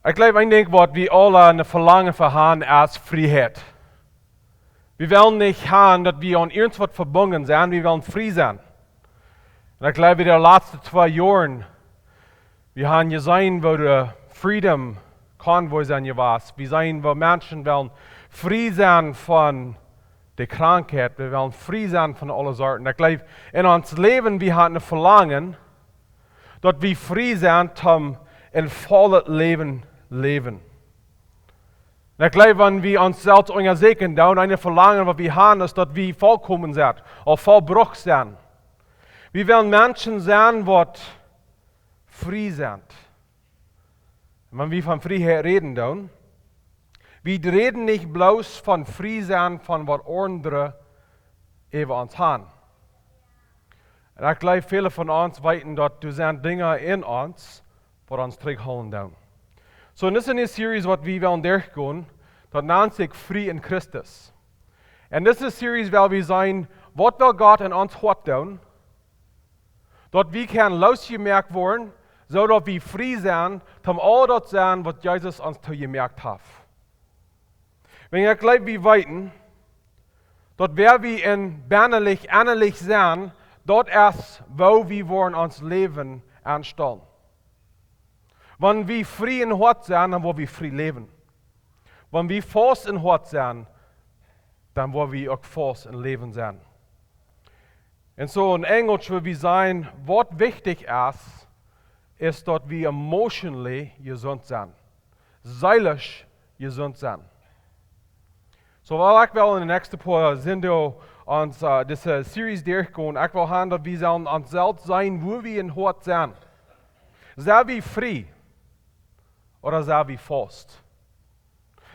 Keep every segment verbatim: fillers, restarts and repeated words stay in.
Ekj jleew, een Dinkj waut wie aule een Velangen fa haben es Frieheit. Wie wellen nich haben daut wie aun irjentwaut vebungen sent, wie wellen frie sennen. Un ekj jleew, de latste twee Joaren, wie haben jeseenen woo de Freedom Convoy sent jewast. Wie seenen woo Menschen wellen frie sennen von de Krankheit, wie wellen frie sennen von aule Sorten. Ekj jleew, en ons Läwen, wie haben een Velangen daut wie frie sent toom een vollet Läwen läwen. Un ekj jleew, wan wie ons selfst unjasieekjen, dan een Velangen waut wie haben es daut wie volkomen sent, ooda vollbrukt sent. Wie wellen Menschen sennen waut frie sent. Un wan wie von Frieheit räden, dan, wie räden nich bloos von frie sennen von waut aundre äwa ons haben. Un ekj jleew, väle von ons weeten daut doa sent Dinja en ons waut ons trigjhoolen doonen. Soo, en dise Series waut wie wellen derchgonen, daut nant sikj Frie en Christus. Un dise Series well wie seenen, waut well Gott en ons Hoat doonen, daut wie kjennen loosjemoakt woaren, soo daut wie frie sent toom aul daut sennen waut Jesus ons toojemoakt haft. Wan ekj jleew, wie weeten daut wäa wie en bennalich, ennalich sent, daut es woo wie woaren ons Läwen aunstalen. Wan wie frie en Hoat sent, dan woa wie frie läwen. Wan wie faust en Hoat sent, dan woa wie uk faust en Läwen sennen. Un soo en Enjelsch wudd wie sajen, waut wichtich es, es daut wie emotionally jesunt sent. Seelisch jesunt sent. Soo, well ekj well en de näakjste poa Sindach ons, äh, dise Series derchgonen. Ekj well haben daut wie sellen ons selfst seenen woo wie en Hoat sent. Sent wie frie ooda sent wie faust?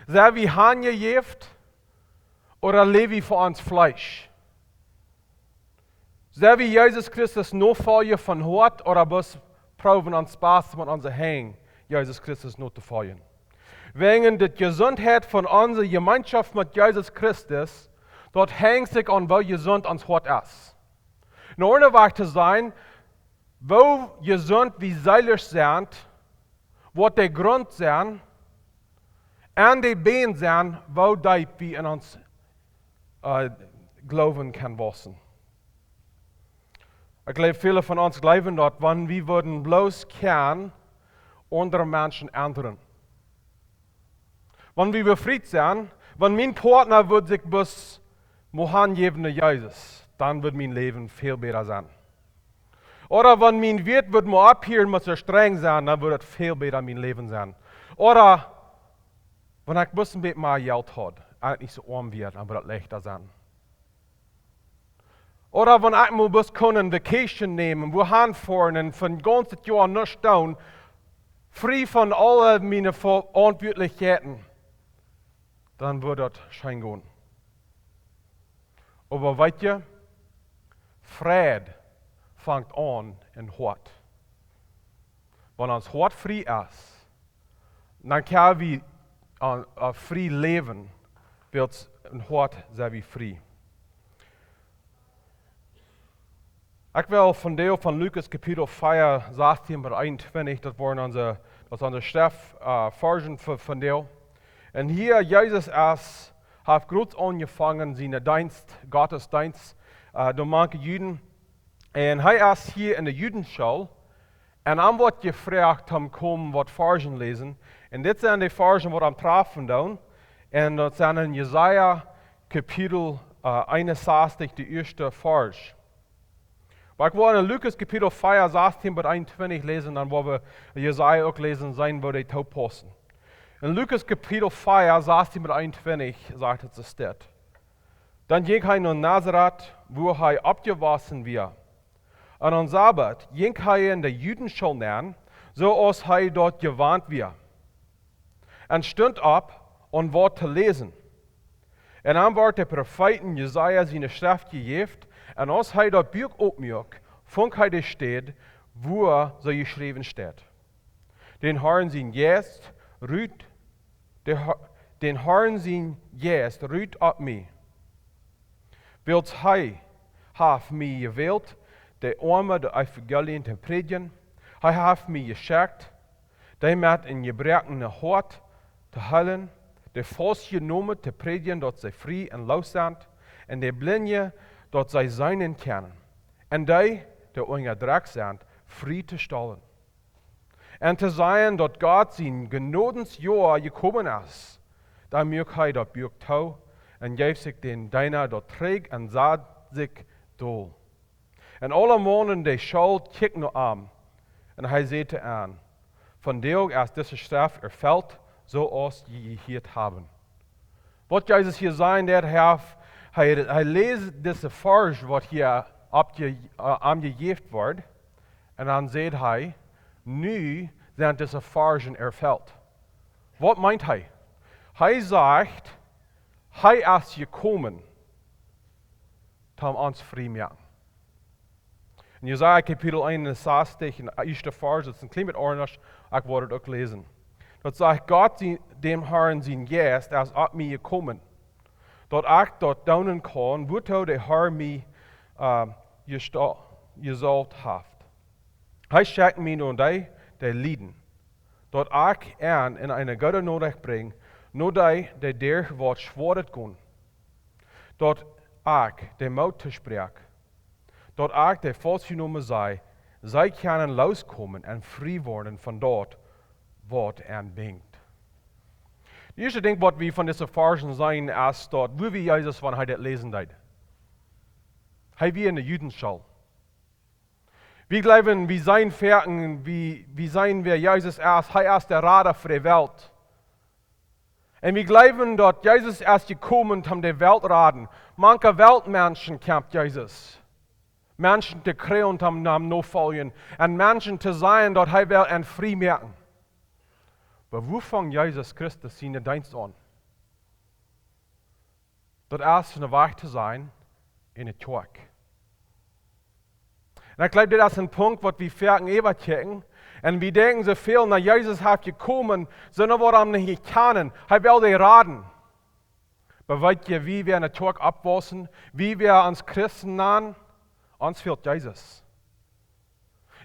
Sent wie hanjejäft ooda läw wie fa ons Fleesch? Sent wie Jesus Christus Nofolja von Hoat ooda bloos proowen ons best met onse Henj Jesus Christus notofoljen? Wäajen de Jesuntheit von onse Jemeenschoft met Jesus Christus, daut henjt sikj aun woo jesunt ons Hoat es. En aundre Wieed to sajen, woo jesunt wie seelisch sent, woat de Grunt sennen, un de Bän sennen, woo deep wie en ons, äh, Gloowen kjennen wausen. Ekj jleew, väle von ons jleewen daut, wan wie wudden bloos kjennen aundre Menschen endren. Wan wie befriet sent, wan mien Partner wudd sikj bloos mol hanjäwen no Jesus, dan wudd mien Läwen väl bäta sennen. Ooda wan mien Wieet wudd mol opphieren met soo strenj sennen, dan wudd et väl bäta mien Läwen sennen. Ooda wan ekj bloos een bät mea Jelt haud, un ekj nich soo oam wia, dan wudd et leichta sennen. Ooda wan ekj mol bloos kunn eene Vacation nämen, wua han foaren un fa gaunz daut Joa nuscht doonen, frie von aule miene Veauntwuatlichkjeiten, dan wudd daut scheen gonen. Oba weet jie, Fräd fangt aun em Hoat. Wan ons Hoat frie es, dan kjenn wie aun, aun frie läwen, wiels em Hoat sent wie frie. Ekj well vondoag von Lukas Kapitel vea, sastieen bat eenuntwintich, daut woaren onse, daut es onse Schreft, äh, Varsch fa, vondoag. Un hia Jesus es, haft groot aunjefongen sienen Deenst, Gottesdeenst, äh, doa mank de Juden. Un hee es hia enne Judenschool. Un am woat jefroacht, am komen waut Varschen läsen. Un dit sent de Varschen waut am trafen doonen. Un daut sent en Jesaja Kapitel, äh, eenunsastich, de ieeschte Varsch. Oba ekj well en Lukas Kapitel vea, sastieen bat eenuntwintich läsen, dan woa wie Jesaja uk läsen, seenen woo dee toopaussen. En Lukas Kapitel vea, sastieen bat eenuntwintich sajcht et soo dit. Dan jinkj hee no Nazaret, wua hee oppjewossen wia. Un aum Sabbat jinkj hee enne Judenschool nenn, soo aus hee daut jewant wia. Un stunt opp, om waut to läsen. Un am wort de Profeet Jesaja siene Schreft jejäft, un aus hee daut Buak oppmuak, funk hee de Städ, wua soo jeschräwen steit: Dän Harn sien Jeist rut, de Ha-, dän Harn sien Jeist rut opp mie. Wiels hee haft mie jewält, de Oame daut Evangelium to prädjen. Hee haft mie jeschekjt, dee met een jebroaknet Hoat to heelen, de Faustjenomne to prädjen, daut see frie un loos sent, un de Blinje, daut see seenen kjennen, un dee, dee unjadrekjt sent, frie to stalen. Un to sajen, daut Gott sien Jnodensjoa jekomen es. Dan muak hee daut Buak too un jeef sikj dän Deena daut trigj un sad sikj dol. Un aule Mana en de School kjikjten no am. Un hee säd to an: Vondoag es dise Schreft erfelt, soo aus jie jehieet haben. Waut Jesus hia sajen deit, hee, hee, hee läst dise Varsch, waut hia opp je, äh, aunjejäft woat, un dan sajcht hee: Nu sent dise Varschen erfelt. Waut meent hee? Hee sajcht, hee es jekomen, om ons frie moaken. En Jesaja Kapitel eenunsastich, en ieeschte Varsch, daut es een kjlien bät aundasch, ekj woa daut uk läsen. Daut sajcht: Gott, sie-, däm Herrn sien Jeist es opp mie jekomen, daut ekj daut doonen kaun, wuatoo de Herr mie, äh, jesta-, jesault haft. Hee schekjt mie no dee, dee lieden, daut ekj an en eene goode Norecht brinj, no dee, dee derch waut Schwoaret gonen, daut ekj dee Moot toospräakj, daut ekj de Faustjenomne saj, see kjennen looskomen un frie woaren von daut, waut an binjt. Daut ieeschte Dinkj, waut wie von dise Varschen seenen, es daut, woo wia Jesus, wan hee dit läsen deed? Hee wia en de Judenschool. Wie jleewen, wie seenen foaken, wie, wie seenen, wäa Jesus es. Hee es de Rada fa de Welt. Un wie jleewen, daut Jesus es jekomen, om de Welt raden. Mank Weltmenschen kjemt Jesus. Menschen to kjrieen, om am notofoljen. Un Menschen to sajen, daut hee well an frie moaken. Oba woo funk Jesus Christus sienen Deenst aun? Daut es, een Wajch to sennen en de Kjoakj. Un ekj jleew, dit es een Punkt, waut wie foaken äwakjikjen. Un wie denkjen soo väl, na, Jesus es jekomen, sonda woa wie am nich kjanen. Hee well dee raden. Oba weet jie, wie, wäa en de Kjoakj oppwausen, wie, wäa ons Christen nanen, ons fält Jesus.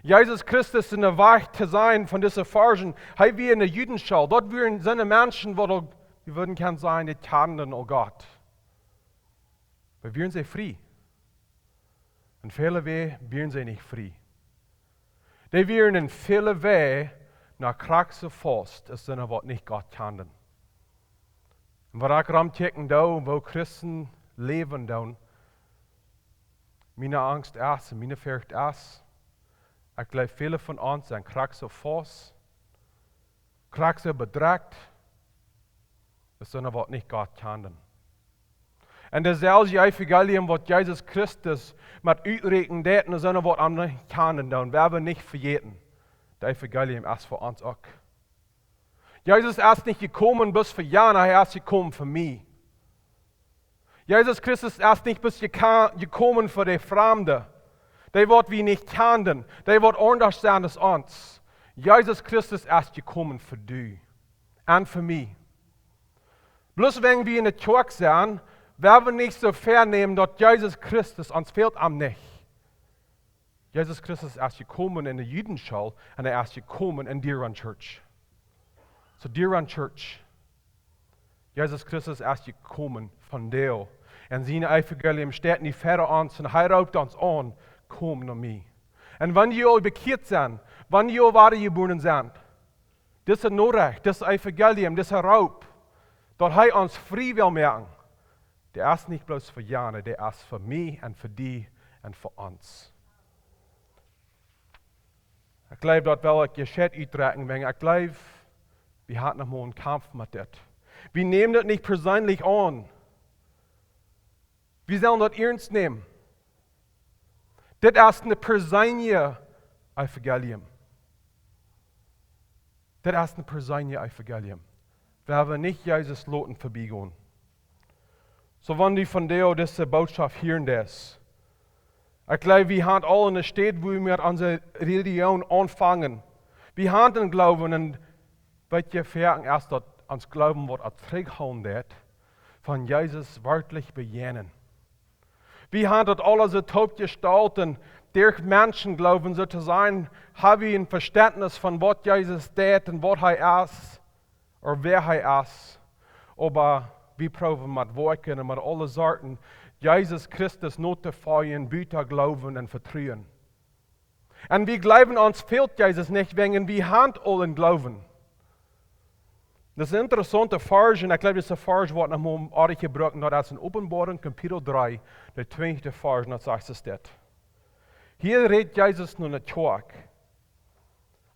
Jesus Christus en de Wajch to sennen von dise Varschen. Hee wia en de Judenschool. Daut wieren soone Menschen, waut uk, wie wudden kjennen sajen, dee kjanden uk Gott. Oba wieren see frie? En väle Wäaj wieren see nich frie. Dee wieren en väle Wäaj noch krakjt soo faust aus soone, waut nich Gott kjanden. Un wan ekj romkjikjen doo, woo Christen läwen doonen, miene Angst es un miene Forcht es, ekj jleew, väle von ons sent krakjt soo faust, krakjt soo bedrekjt, aus soone, waut nich Gott kjanden. Un daut selwje Evangelium, waut Jesus Christus met uträakjen deed, no soone, waut am nich kjanden, dan woa wie nich vejäten, daut Evangelium es fa ons uk. Jesus es nich jekomen bloos fa jana, hee es jekomen fa mie. Jesus Christus es nich bloos jeka-, jekomen fa de Framde, dee, waut wie nich kjanden, dee, waut aundasch sent aus ons. Jesus Christus es jekomen fa die un fa mie. Bloos wan wie en de Kjoakj sent, woa wie nich soo väanämen, daut Jesus Christus, ons fält am nich. Jesus Christus es jekomen en de Judenschool un hee es jekomen en Deer Run Church. Soo, Deer Run Church, Jesus Christus es jekomen vondoag. Un sien Evangelium steit nu ver ons un hee roopt ons aun: Kom no mie. Un wan jie aul bekjieet sent, wan jie aul wadajebuaren sent, dise Norecht, dit Evangelium, dise Roop, daut hee ons frie well moaken, dee es nich bloos fa jana, dee es fa mie un fa die un fa ons. Ekj jleew, daut well ekj jescheit utdrekjen, wiels ekj jleew, wie haben noch mol een Kaumf met dit. Wie nämen daut nich perseenlich aun. Wie sellen daut iernst nämen. Dit es een perseenlichet Evangelium. Dit es een perseenlichet Evangelium. Wie haben nich Jesus loten verbiegonen. Soo, wan du vondoag dise Botschaft hieren deist, ekj jleew, wie haben aul ne Städ, wua wie met onse Religion aunfangen. Wie haben een Gloowen un, weet jie, foaken es daut ons Gloowen, waut ons trigjhoolen deit von Jesus werkjlich bejäajnen. Wie haben daut aules soo toopjestalt un Derch Menschen Gloowen, soo to sajen, ha wie een Vestentnis von waut Jesus deit un waut hee es, ooda wäa hee es. Oba wie proowen met Woakjen un met aule Sorten Jesus Christus notofoljen, buta Gloowen un Vetruen. Un wie jleewen, ons fält Jesus nich, wäajen wie han aul een Gloowen. Daut es een interessaunta Varsch, un ekj jleew, dise Varsch woat noch mol oajch jebrukt, daut es en Openboarunk, Kapitel dree, de twintichste Varsch, daut sajcht dit. Hia rät Jesus no de Kjoakj.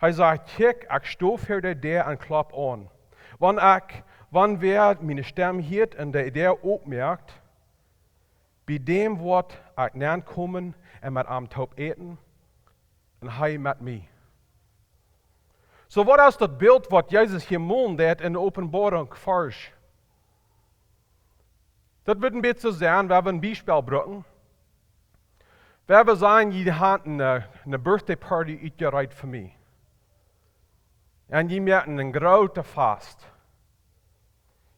Hee sajcht: "Kjikj, ekj sto ver de Däa un klopp aun. Wan ekj, wan wäa miene Stemm hieet un de Däa oppmoakt, bie däm woa ekj nenkomen un met am toop äten, un hee met mie." Soo, waut es daut Bilt, waut Jesus hia molen deit en de Openboarunk Varsch? Daut wudd een bät soo sennen, wan wie een Biespel brucken. Wan wie sajen, jie han eene, eene Birthday Party utjereet fa mie. Un jie moaken een grootet Fast.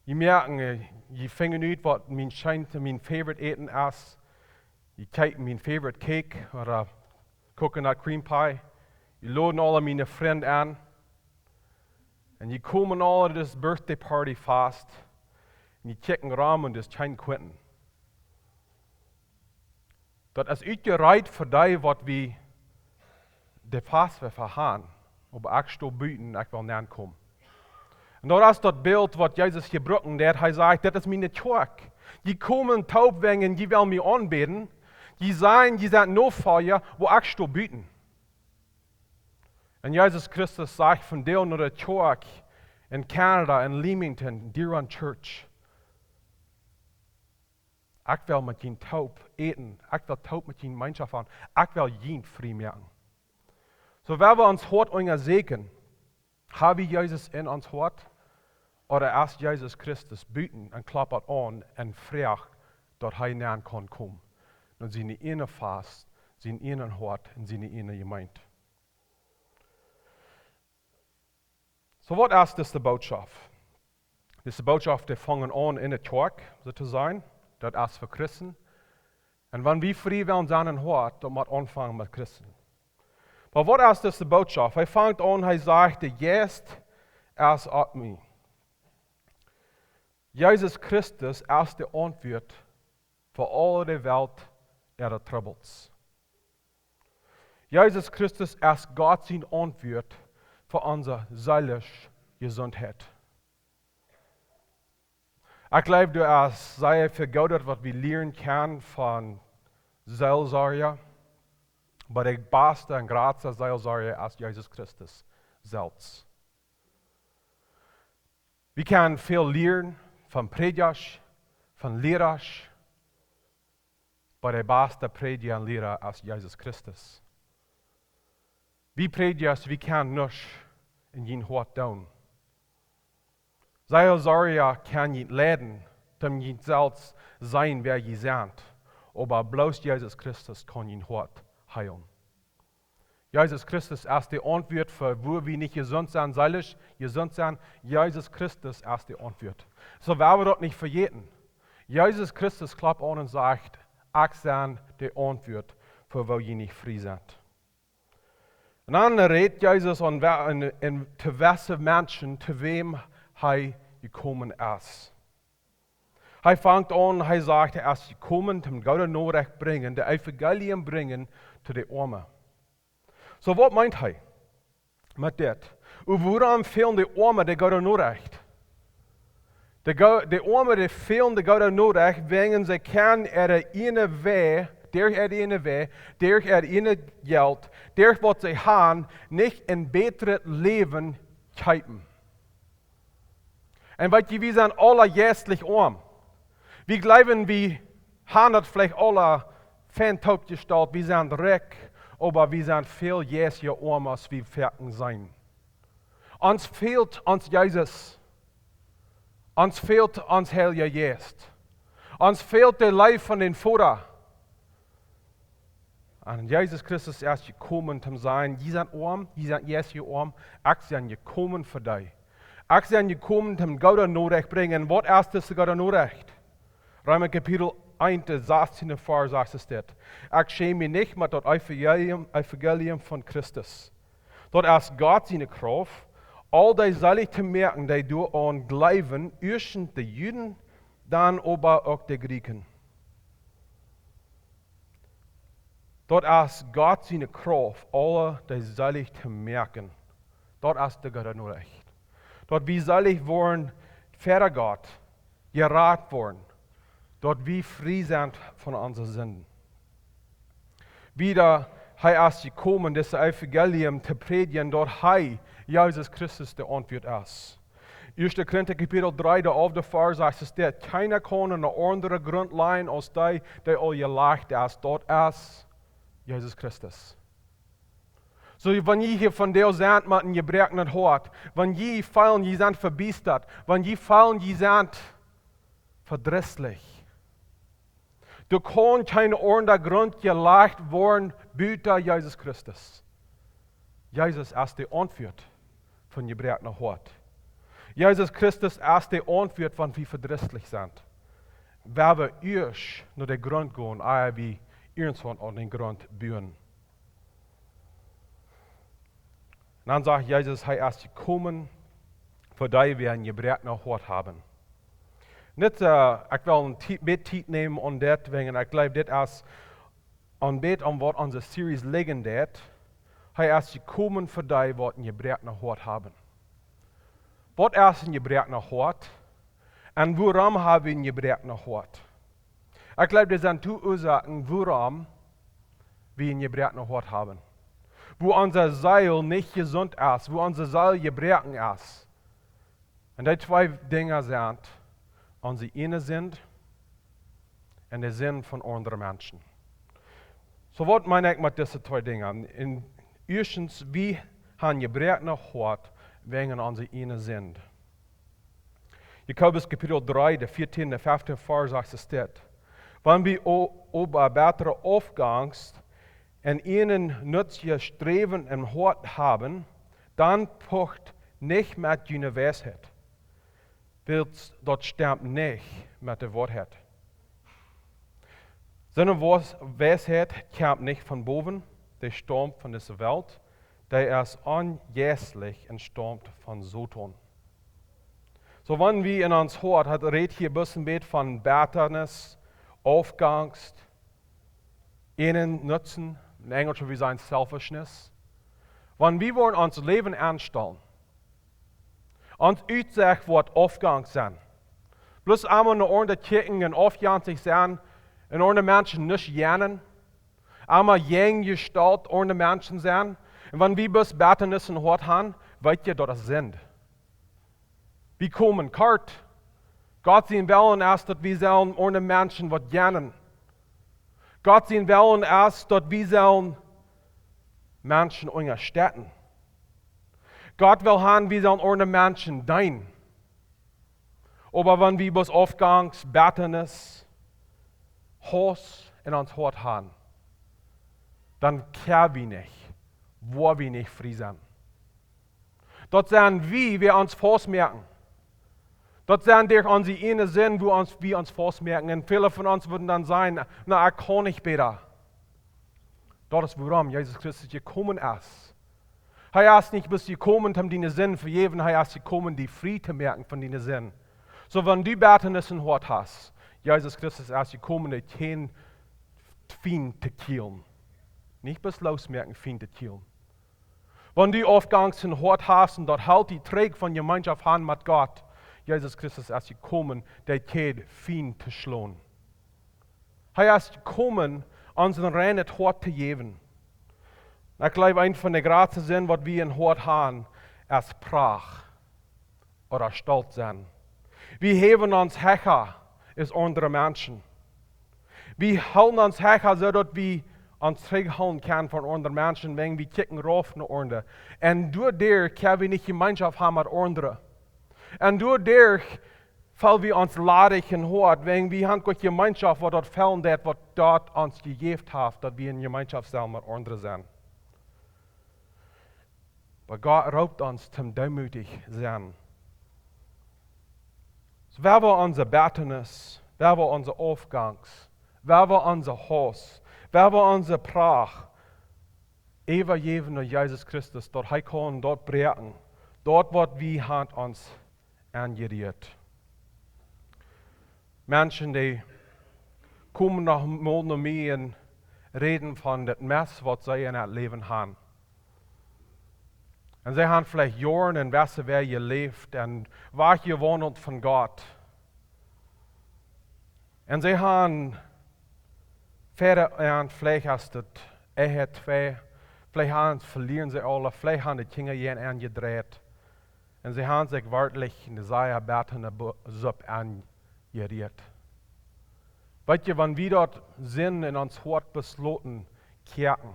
Jie moaken, äh, jie finjen ut, waut mien scheenste, mien favorite Äten es. Jie kjeepen mien favorite Cake ooda Coconut Cream Pie. Jie loden aule miene Frind aun. Un jie komen aule no dise Birthday Party Fast. Un jie kjikjen rom un doa es kjeen Quentin. Daut es utjereet fa dee, waut wie de Fast fa han. Oba ekj sto buten, ekj well nenkomen. Un daut es daut Bilt, waut Jesus hia brukt, daut hee sajcht: "Dit es miene Kjoakj. Jie komen toop wäajen jie wellen mie aunbäden. Jie sajen, jie sent Nofolja, oba ekj sto buten." Un Jesus Christus sajcht vondoag no de Kjoakj en Canada, en Leamington, Deer Run Church: "Ekj well met junt toop äten. Ekj well toop met junt Jemeenschoft han. Ekj well junt frie moaken." Soo, wan wie ons Hoat unjasäkjen, ha wie Jesus en ons Hoat, ooda es Jesus Christus buten un kloppt aun un froagt, daut hee nenn kaun komen? No sien eejnet Fast, sien eejnet Hoat un siene eejne Jemeent. Soo, waut es dise Bootschoft? Dise Bootschoft, dee fangen aun en de Kjoakj, soo to sajen. Daut es fa Christen. Un wan wie frie wellen sennen em Hoat, daut mott aunfangen met Christen. Oba waut es dise Bootschoft? Hee fangt aun, hee sajcht: "De Jeist es opp mie." Jesus Christus es de Auntwuat fa aul de Welt äare Troubles. Jesus Christus es Gott sien Auntwuat fa onse seelische Jesuntheit. Ekj jleew, doa es sea väl Goodet, waut wie lieren kjennen von Seelsorja. Oba de baste un jratste Seelsorja es Jesus Christus selfst. Wie kjennen väl lieren von Prädjasch, von Lierasch, oba de baste Prädja un Liera es Jesus Christus. Wie Prädjasch, wie kjennen nuscht en jun Hoat doonen. Seelsorja kjennen junt leiden, dee junt selfst sajen, wäa jie sent. Oba bloos Jesus Christus kaun jun Hoat heelen. Jesus Christus es de Auntwuat fa wua wie nich jesunt sent, seelisch jesunt sent. Jesus Christus es de Auntwuat. Soo woa wie daut nich vejäten. Jesus Christus kloppt aun un sajcht: "Ekj sie de Auntwuat fa wua jie nich frie sent." Un dan rät Jesus aun, wa- un, un to waut fa Menschen, to wäm hee jekomen es. Hee fangt aun, hee sajcht, hee es jekomen, om goode Norecht brinjen, de Evangelium brinjen to de Oame. Soo, waut meent hee met dit? Un wuarom fälen de Oame de goode Norecht? De, go- de Oame, dee fälen de goode Norecht, wäajen see kjennen äare eejne Wäaj, derch äare eejne Wäaj, derch äa eejnet Jelt, derch waut see han, nich een bätret Läwen kjeepen. Un weet jie, wie sent aula jeistlich oam. Wie jleewen, wie han daut veleicht aula fein toopjestalt, wie sent rikj, oba wie sent väl jeistlicha oam aus wie werkjlich sent. Ons fält ons Jesus. Ons fält ons Heilja Jeist. Ons fält de Leew von dän Voda. Un Jesus Christus es jekomen om to sajen: "Jie sent oam, jie sent jeistlich oam, ekj sie jekomen fa die. Ekj sie jekomen om goode Norecht brinjen." Waut es dise goode Norecht? Reema Kapitel eent, de sastiende Varsch sajcht es dit: "Ekj schäm mie nich met daut Evangelium, Evangelium von Christus. Daut es Gott siene Krauft, aul dee selig to moaken, dee doaraun jleewen, ieescht de Juden, dan oba uk de Grieken." Daut es Gott siene Krauft, aule dee selig to moaken. Daut es de goode Norecht. Daut wie selig woaren ver Gott, jerat woaren, daut wie frie sent von onse Sinden. Wieda, hee es jekomen, dit Evangelium to prädjen, daut hee, Jesus Christus, de Auntwuat es. Ieeschte Korinta Kapitel dree, de alfte Varsch sajcht es dit: "Kjeena kaun een aundren Grunt lajen aus dee, dee aul jelajcht es, daut es Jesus Christus." Soo, wan jie hia vondoag sent met een jebroaknet Hoat, wan jie feelen, jie sent vebiestat, wan jie feelen, jie sent vedrisslich, doa kaun kjeen aundra Grunt jelajcht woaren buta Jesus Christus. Jesus es de Auntwuat von jebroaknet Hoat. Jesus Christus es de Auntwuat, wan wie vedrisslich sent. Wan wie ieescht no dän Grunt gonen, ea wie irjentwaut aun dän Grunt buen. Un dan sajcht Jesus, hee es jekomen fa dee, waut een jebroaknet Hoat haben. Nich, äh, ekj well een Tie-, bät Tiet nämen aun dit, wäajen ekj jleew, dit es een bät aun waut onse Series lijen deit. Hee es jekomen fa dee, waut een jebroaknet Hoat haben. Waut es een jebroaknet Hoat? Un wuarom ha wie een jebroaknet Hoat? Ekj jleew, doa sent twee Uasoaken, wuarom wie een jebroaknet Hoat haben. Woo onse Seel nich jesunt es, woo onse Seel jebroaken es. Un dee twee Dinja sent onse ieejne Sind un de Sind von aundre Menschen. Soo, waut meen ekj met dise twee Dinja? Un ieeschtens, wie han jebroaknet Hoat wäajen onse ieejne Sind. Jakobus Kapitel dree, de vieetieende, fefteende Varsch sajcht es dit: "Wan wie o-, oba bätre Aufgonst un eenen nutzlichen Sträwen em Hoat haben, dan pocht nich met june Weisheit, wiels daut stemt nich met de Woarheit. Soone Woas-, Weisheit kjemt nich von bowen, dee staumt von dise Welt, dee es onjeistlich un staumt von Soton." Soo, wan wie en ons Hoat, daut rät hia een bät von Bettanis, Aufgonst, eenen Nutzen, en Enjelsch wudd wie sajen selfishness. Wan wie woaren ons Läwen aunstalen, ons Utsecht woat Aufgonst sennen. Bloos emma no aundre kjikjen un aufjenstlich sennen un aundre Menschen nich janen. Emma jäajen jestalt aundre Menschen sennen. Un wan wie bloos Bettanis em Hoat han, weet jie, daut es Sind. Wie komen kort. Gott sien Wellen es, daut wie sellen aundre Menschen waut janen. Gott sien Wellen es, daut wie sellen Menschen unjastetten. Gott well han, wie sellen aundre Menschen deenen. Oba wan wie bloos Aufgonst, Bettanis, Hauss en ons Hoat han, dan kjenn wie nich, woa wie nich frie sennen. Daut sent wie, waut ons faustmoaken. Daut sent derch onse ieejne Sind, woo ons, wie ons faustmoaken. Un väle von ons wudden dan sajen: "Na, ekj kaun nich bäta." Daut es wuarom Jesus Christus jekomen es. Hee es nich bloos jekomen, om diene Sind to vejäwen, hee es jekomen, die frie to moaken von diene Sind. Soo, wan du Bettanis em Hoat hast, Jesus Christus es jekomen, dän Fient to killen. Nich bloos loosmoaken, Fient to killen. Wan du Aufgonst em Hoat hast un daut helt die trigj von Jemeenschoft han met Gott, Jesus Christus es jekomen, dän Fient to schlonen. Hee es jekomen, ons een reinet Hoat to jäwen. Un ekj jleew, eent von de jratste Sind, waut wie em Hoat han, es Pracht ooda stolt sennen. Wie häwen ons hecha aus aundre Menschen. Wie hoolen ons hecha, soo daut wie ons trigjhoolen kjennen von aundre Menschen, wan wie kjikjen rauf no aundre. Un doaderch kjenn wie nich Jemeenschoft han met aundre. Un doaderch feel wie ons ladich em Hoat, wan wie han kjeene Jemeenschoft, waut daut fälen deit, waut Gott ons jejäft haft, daut wie en Jemeenschoft sellen met aundre sennen. Oba Gott roopt ons toom deemootich sennen. Soo, wua wie onse Bettanis, wua wie onse Aufgonst, Wie woaren onse Haus, wie woaren onse Pracht äwajäwen no Jesus Christus, daut hee kaun daut bräakjen, daut waut wie han ons aunjerieet. Menschen, dee komen noch mol no mie un räden von daut Mess, waut see en äa Läwen han. Un see han veleicht Joaren un Wesen wea jeläft un wajchjewaundelt von Gott. Un see han wieda aun, veleicht aus daut Ehe twei, veleicht han, velieren see aule, veleicht han de Kjinja jäajen aunjedreit. Un see han sikj werkjlich en de sea bettere Bu-, Supp aunjerieet. Weet jie, wan wie daut Sind en ons Hoat besloten kjäakjen,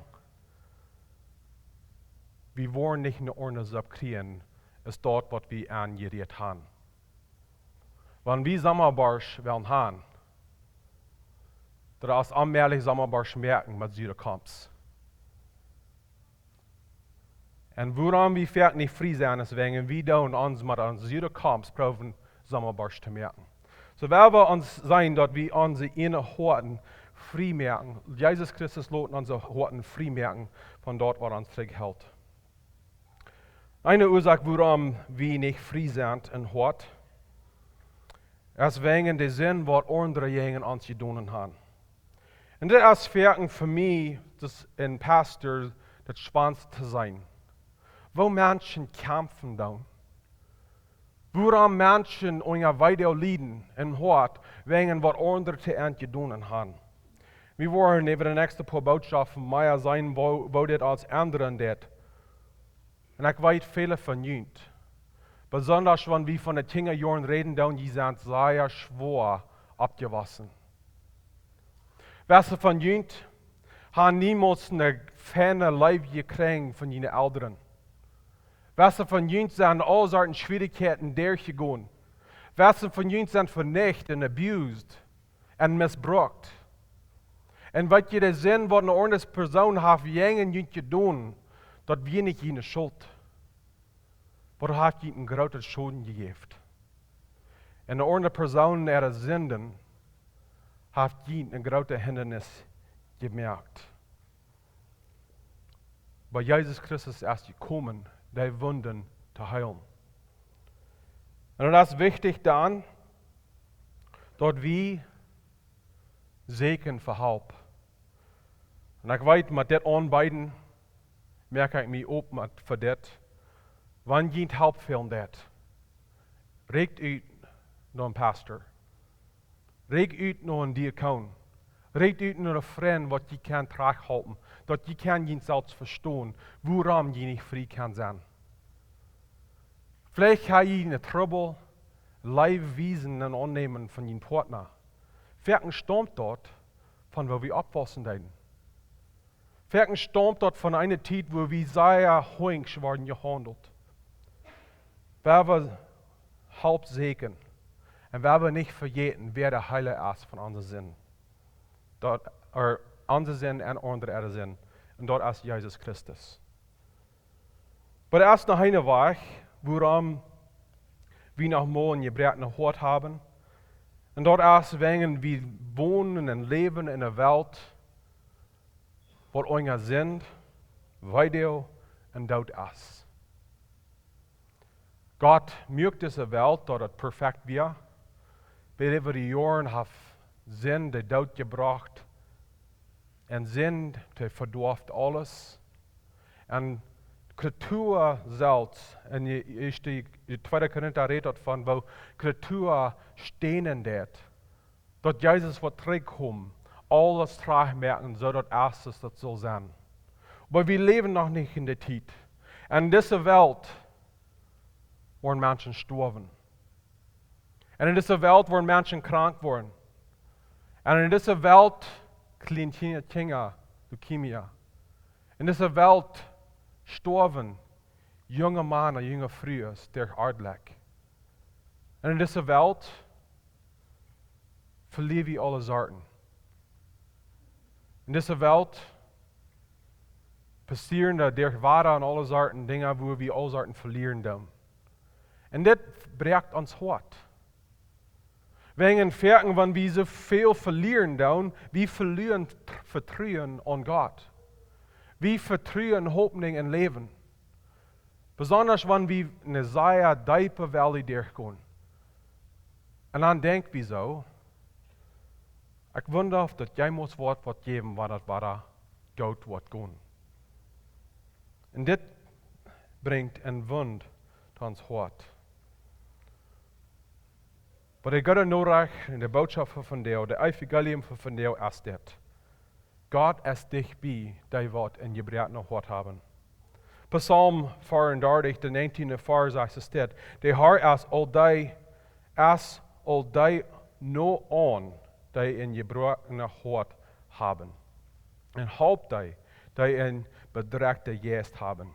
wie woaren nich ne orne Supp kjrieen, es daut, waut wie aunjerieet han. Wan wie Sommaborscht wellen han, daut es onmäajlich Sommaborscht moaken met sure Komst. Un wuarom wie foaken nich frie sent, es wäajen wie doonen ons met onse sure Komst proowen Sommaborscht to moaken. Soo, wan wie ons seenen, daut wie onse ieejne Hoaten frie moaken, Jesus Christus lot onse Hoaten frie moaken von daut, waut ons trigjhelt. Eene Uasoak, wuarom wie nich frie sent em Hoat, es wäajen de Sind, waut aundre jäajen ons jedonen han. Un dit es foaken fa mie, aus een Pastor, daut spannendste to seenen, woo Menschen kjamfen doonen. Wuarom Menschen unja Weedoag lieden em Hoat, wäajen waut aundre to an jedonen han. Wie woaren äwa de näakjste poa Bootschoften mea seenen, woo, woo dit ons endren deit. Un ekj weet, väle von junt, besonda wan wie von de Kjinjajoaren räden, dan jie sent sea schwoa oppjewossen. Wese von junt han niemols ne feine Leew jekjräajen von june Elren. Wese von junt sent aule Sorten Schwierichkjeiten derchjegonen. Wese von junt sent venicht un abused un missbrukt. Un weet jie, de Sind, waut ne aundre Persoon haft jäajen junt jedonen, daut wia nich june Schult. Oba daut haft junt een grooten Schoden jejäft. Un ne aundre Persoon äare Sinden haft junt een grootet Hindanis jemoakt. Oba Jesus Christus es jekomen, dee Wunden to heelen. Un daut es wichtich dan, daut wie sieekjen fa Help. Un ekj weet, met dit aunbeeden, moak ekj mie op met, fa dit. Wan jie Help fälen deit, rieekjt ut no een Pastor. Rieekjt ut no een Diakon. Rieekjt ut no een Frint, waut jie kaun trigjhalpen, daut jie kaun junt selfst vestonen, wuarom jie nich frie kaun sennen. Veleicht ha jie een Trubbel, Leew wiesen un aunnämen von jun Partner. Foaken staumt daut von woo wie oppwossen deeden. Foaken staumt daut von eene Tiet, wua wie sea hunjsch worden jehaundelt. Wie woaren Help sieekjen. Un wie woaren nich vejäten, wäa de Heela es von onse Sind. Daut, ea, onse Sind un aundre äare Sind. Un daut es Jesus Christus. Oba doa es noch een Wajch, wuarom wie noch mol een jebroaknet Hoat haben. Un daut es, wäajen wie wonen un läwen en eene Welt, waut unja Sind, Weedoag un Doot es. Gott muak dise Welt, daut et perfekt wia. Oba äwa de Joaren haft Sind de Doot jebrocht. Un Sind, dee vedoaft aules. Un Kreatua selfst, en de ieeschte, de tweede Korinta rät doavon, woo Kreatua stänen deed, daut Jesus woat trigjkomen, aules trigj moaken, soo daut aules daut saul sennen. Oba wie läwen noch nich en de Tiet. En dise Welt woaren Menschen stoawen. Un en dise Welt woaren Menschen krank woaren. Un en dise Welt kjrieen Kjinja, Kjinja Leukemie. En dise Welt stoawen junge Mana, junge Frues derch Aunfäll. Un en dise Welt velieren wie aule Sorten. En dise Welt passieren doa derch Wada un aule Sorten Dinja, wua wie aule Sorten velieren doonen. Un dit broakt ons Hoat. Wäajen foaken, wan wie soo väl velieren doonen, wie velieren Tr-, Vetruen aun Gott. Wie velieren Hopninj em Läwen. Besonda wan wie eene sea deepe Valley derchgonen. Un dan denkj wie soo, ekj wunda auf daut jemols woat waut jäwen, wan daut wada goot woat gonen. Un dit brinjt eene Wund aun ons Hoat. Oba de goode Norecht un de Bootschoft von vondoag, de Evangelium von vondoag es dit: Gott es dicht bie dee waut een jebroaknet Hoat haben. Psalm fiefendartich, de näajentieende Varsch sajcht dit: De Herr es aul dee, es aul dee no aun, dee een jebroaknet Hoat haben. Un halpt dee, dee een bedrekjten Jeist haben.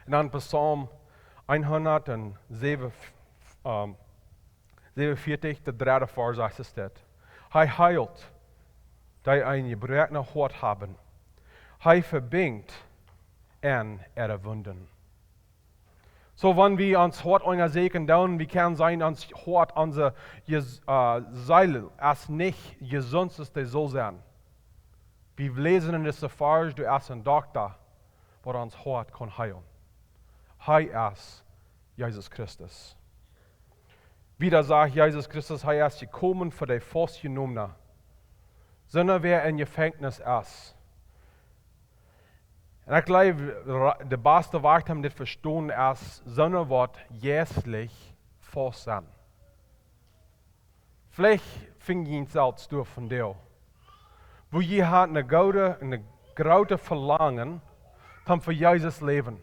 Un dan Psalm hundatsäwen, ähm, säwenunvieetich, de dredde Varsch sajcht dit: Hee heelt dee een jebroaknet Hoat haben. Hee vebinjt an äare Wunden. Soo, wan wie ons Hoat unjasäkjen doonen, wie kjennen seenen, ons Hoat, onse Jes-, äh, Seel es nich jesunt aus dee saul sennen. Wie läsen en dise Varsch, doa es een Dokta, waut ons Hoat kaun heelen. Hee es Jesus Christus. Wieda sajcht Jesus Christus, hee es jekomen fa de Faustjenomne. Soona wäa em Jefenkjnis es. Un ekj jleew, ra-, de baste Wajch om dit vestonen es, soona waut jeistlich faust sennen. Veleicht finj jie selfst doa vondoag, wua jie haben een groote, een grootet Velangen, om fa Jesus läwen.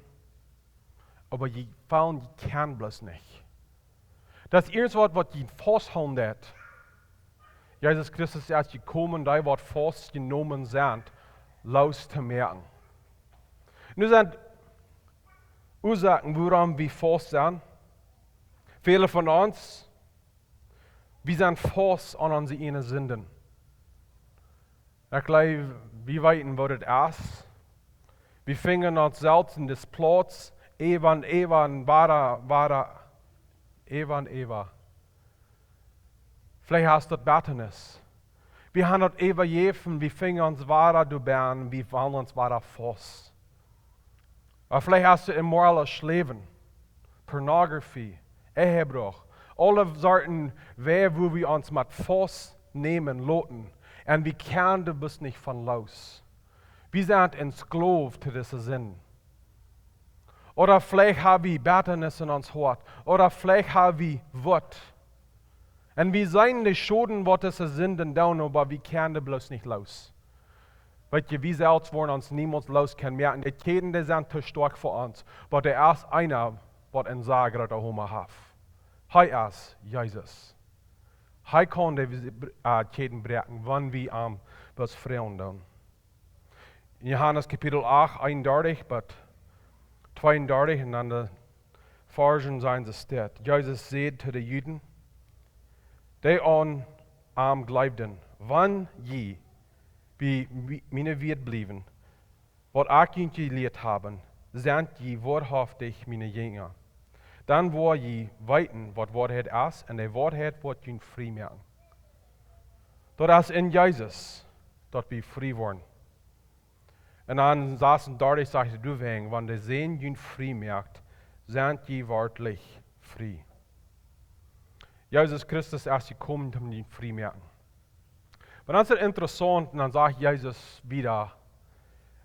Oba jie feelen, jie kjennen bloos nich. Daut es irjentwaut, waut jie fausthoolen deit. Jesus Christus es jekomen, dee waut faustjenomen sent, loostomoaken. Nu sent Uasoaken, wuarom wie faust sent. Väle von ons, wie sent faust aun onse ieejne Sinden. Ekj jleew, wie weeten, waut et es. Wie finjen ons selfst en dise Plauz, äwa un äwa un wada, wada, äwa un äwa. Veleicht es daut Bettanis. Wie haben daut äwajäft, wie finjen ons wada doabie, wie feelen ons wada faust. Oba veleicht hast du immorales Läwen, Pornografie, Ehebruch, aule Sorten Wäaj, wua wie ons met faust nämen loten. Un wie kjennen doa bloos nich von loos. Wie sent een Sklave to dise Sinden. Ooda veleicht hab wie Bettanis en ons Hoat. Ooda veleicht hab wie Wut. Un wie seenen de Schoden, waut dise Sinden doonen, oba wie kjennen doa bloos nich loos. Weet jie, wie selfst woaren ons niemols loos kjennen moaken. De Kjäden, dee sent too stoakj fa ons. Oba doa es eena, waut een sea grooten Hamma haft. Hee es Jesus. Hee kaun de, äh, Kjäden bräakjen, wan wie am bloos froagen doonen. En Johanes Kapitel acht, eenundartich bat tweeundartich un dan de Varschen sent soo steit. Jesus säd to de Juden, dee aun am jleewden: Wan jie bie mi-, miene Wieed bliewen, waut ekj junt jelieet hab, sent jie woarhauftich miene Jinja. Dan woa jie weeten, waut Woarheit es, un de Woarheit woat junt frie moaken. Daut es en Jesus, daut wie frie woaren. Un dan sasuntachentich sajcht hee doawäajen: Wan de Sän junt frie moakt, sent jie werkjlich frie. Jesus Christus es jekomen, om junt frie moaken. Oba dan es et interessaunt, un dan sajcht Jesus wieda,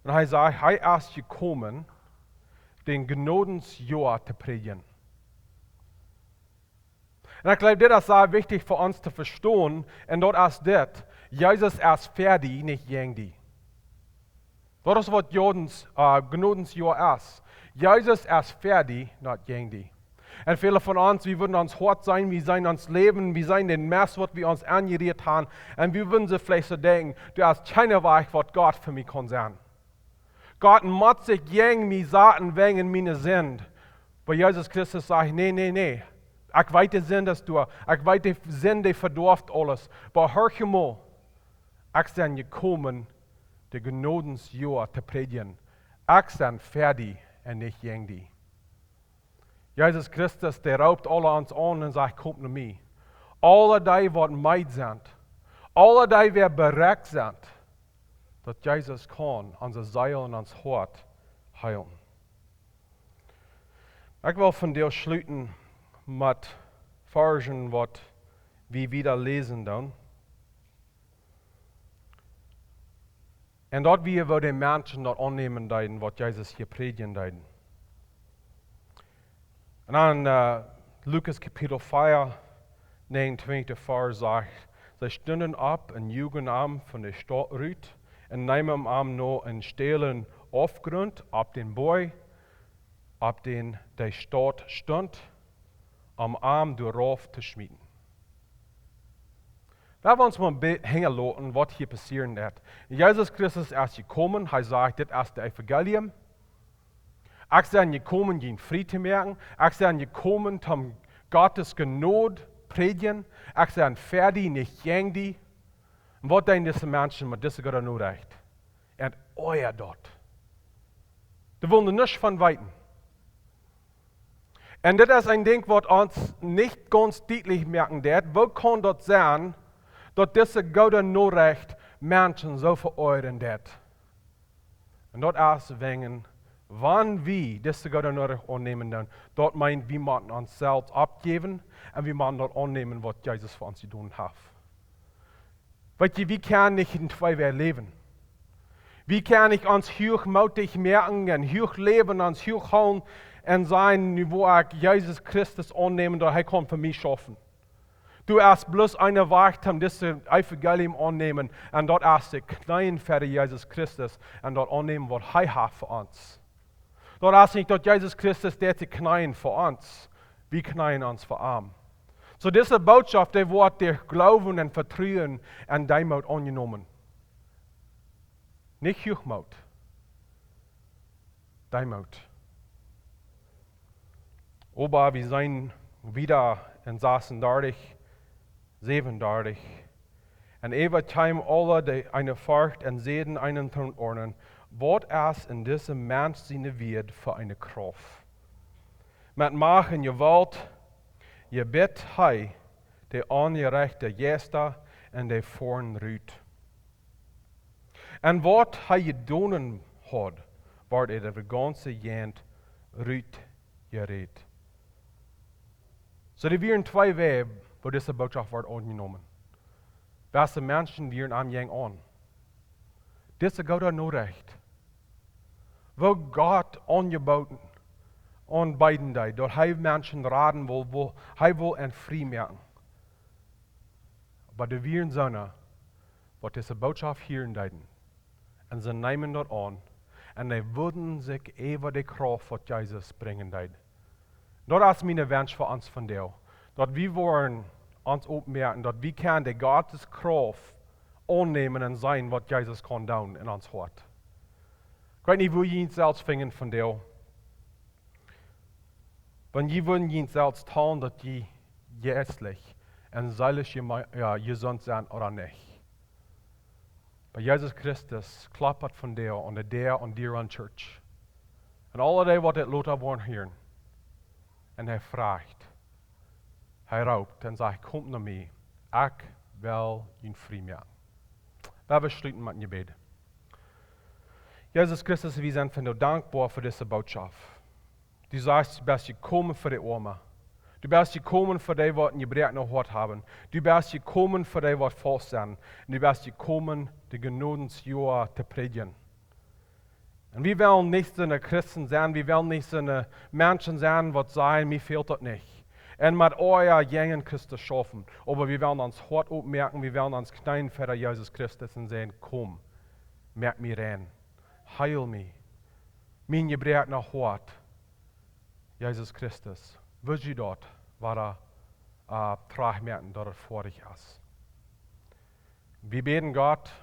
un hee sajcht, hee es jekomen, dän Jnodensjoa to prädjen. Un ekj jleew, dit es sea wichtich fa ons to vestonen, un daut es dit: Jesus es fa die, nich jäajen die. Daut es waut Jnodens-, äh, Jnodensjoa es. Jesus es fa die, nich jäajen die. Un väle von ons, wie wudden ons Hoat seenen, wie seenen ons Läwen, wie seenen dän Mest, waut wie ons aunjerieet haben, un wie wudden soo veleicht soo denkjen: Doa es kjeen Wajch, waut Gott fa mie kaun sennen. Gott mott sikj jäajen mie saten wäajen miene Sind. Oba Jesus Christus sajcht: Nä, nä, nä. Ekj weet, de Sind es doa. Ekj weet, de Sind, dee vedoaft aules. Oba horch mol, ekj sie jekomen, dän Jnodensjoa to prädjen. Ekj sie fa die un nich jäajen die. Jesus Christus, dee roopt aule ons aun un sajcht: Komt no mie. Aule dee waut meed sent, aule dee waut berekjt sent, daut Jesus kaun onse Seel un ons Hoat heelen. Ekj well vondoag schluten met Varzen waut wie wieda läsen doonen. Un daut wia woo de Menschen daut aunnämen deeden waut Jesus hia prädjen deed. Un dan, äh, Lukas Kapitel vea, näajenuntwintichste Varsch sajcht: See stunden opp un joagen am von de Staut rut un neemen am no een steilen Aufgrunt opp dän Boajch, opp dän de Staut stunt, om am doarauf to schmieten. Lot ons mol be-, hinjaloten waut hia passieren deed. Jesus Christus es jekomen, hee sajcht: Dit es daut Evangelium. Ekj sie jekomen, junt frie to moaken. Ekj sie jekomen, om Gott siene Jnod prädjen. Ekj sie fa die, nich jäajen die. Un waut deeden dise Menschen met dise goode Norecht? Un oajat daut. Dee wullen nuscht von weeten. Un dit es een Dinkj waut ons nich gaunz dietlich moaken deit. Woo kaun daut sennen, daut dise goode Norecht Menschen soo veoajren deit? Un daut es wäajen, wan wie dise goode Norecht aunnämen doonen, daut meent, wie motten ons selfst oppjäwen un wie motten daut aunnämen waut Jesus fa ons jedonen haft. Weet jie, wie kjennen nich en twee Wäaj läwen. Wie kjennen nich ons huachmootich moaken un huach läwen, ons huach hoolen un sajen: Nu woa ekj Jesus Christus aunnämen, daut hee kaun fa mie schaufen. Doa es bloos een Wajch, om dit Evangelium aunnämen, un daut es sikj kjneeen ver Jesus Christus un daut aunnämen waut hee haft fa ons. Daut es nich daut Jesus Christus deit sikj kjneeen fa ons. Wie kjneeen ons fa am. Soo dise Botschaft, dee woat derch Gloowen un Vetruen un Deemoot aunjenomen. Nich Huachmoot. Deemoot. Oba wie seenen wieda en sasuntachentich, säwenentachentich: Un äwa kjeem aule de, eene Forcht un säden eenen toom ornen: Waut es en disem Mensch siene Wieed fa eene Krauft? Met Macht un Jewault jebitt hee de onjerajchte Jeista un de Foaren rut. Un waut hee jedonen haud, wort äwa de gaunze Jäajent rutjerät. Soo, doa wieren twee Wäaj, woo dise Botschaft wort aunjenomen. Waut de Menschen wieren am jäajen aun. Dise goode Norecht, woo Gott aunjebooden, aunbeeden deed, daut hee Menschen raden wull, woo hee wull an frie moaken. Oba doa wieren soone, waut dise Botschaft hieren deeden, un see neemen daut aun, un dee wundaden sikj äwa de Krauft, waut Jesus brinjen deed. Daut es mien Wunsch fa ons vondoag, daut wie woaren ons oppmoaken, daut wie kjennen de Gottes Krauft aunnämen un seenen, waut Jesus kaun doonen en ons Hoat. Ekj weet nich, woo jie junt selfst finjen vondoag. Wan jie wudden junt selfst talen, daut jie jeistlich un seelisch jeme-, jo, jesunt sent ooda nich. Oba Jesus Christus klopt vondoag aun de Däa aun Deer Run Church. Un aule dee, waut dit lota woaren hieren. Un hee fruacht, hee roopt un sajcht: Komt no mie, ekj well junt frie moaken. Lot ons schluten met een Jebäd. Jesus Christus, wie sent vondoag dankboa fa dise Botschaft. Du sajchst, du best jekomen fa de Oame. Du best jekomen fa dee, waut een jebroaknet Hoat haben. Du best jekomen fa dee, waut faust sent. Un du best jekomen, de Jnodensjoa to prädjen. Un wie wellen nich soone Christen sennen, wie wellen nich soone Menschen sennen, waut sajen: Mie fält daut nich. Un met Oaja jäajen Christus schaufen. Oba wie wellen ons Hoat oppmoaken, wie wellen ons kjneeen ver Jesus Christus un sajen: Komm, moak mie rein. Heel mie. Mien jebroaknet Hoat. Jesus Christus, wudd du daut woaren, äh, trajcht moaken, daut et foadich es. Wie bäden, Gott,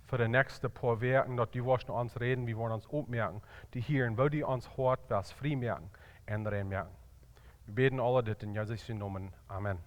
fa de näakjste poa Wäakj, daut du woascht no ons räden, wie woaren ons oppmoaken, to hieren, woo du ons Hoat woascht frie moaken un rein moaken. Wie bäden aul dit en Jesus sienen Nomen. Amen.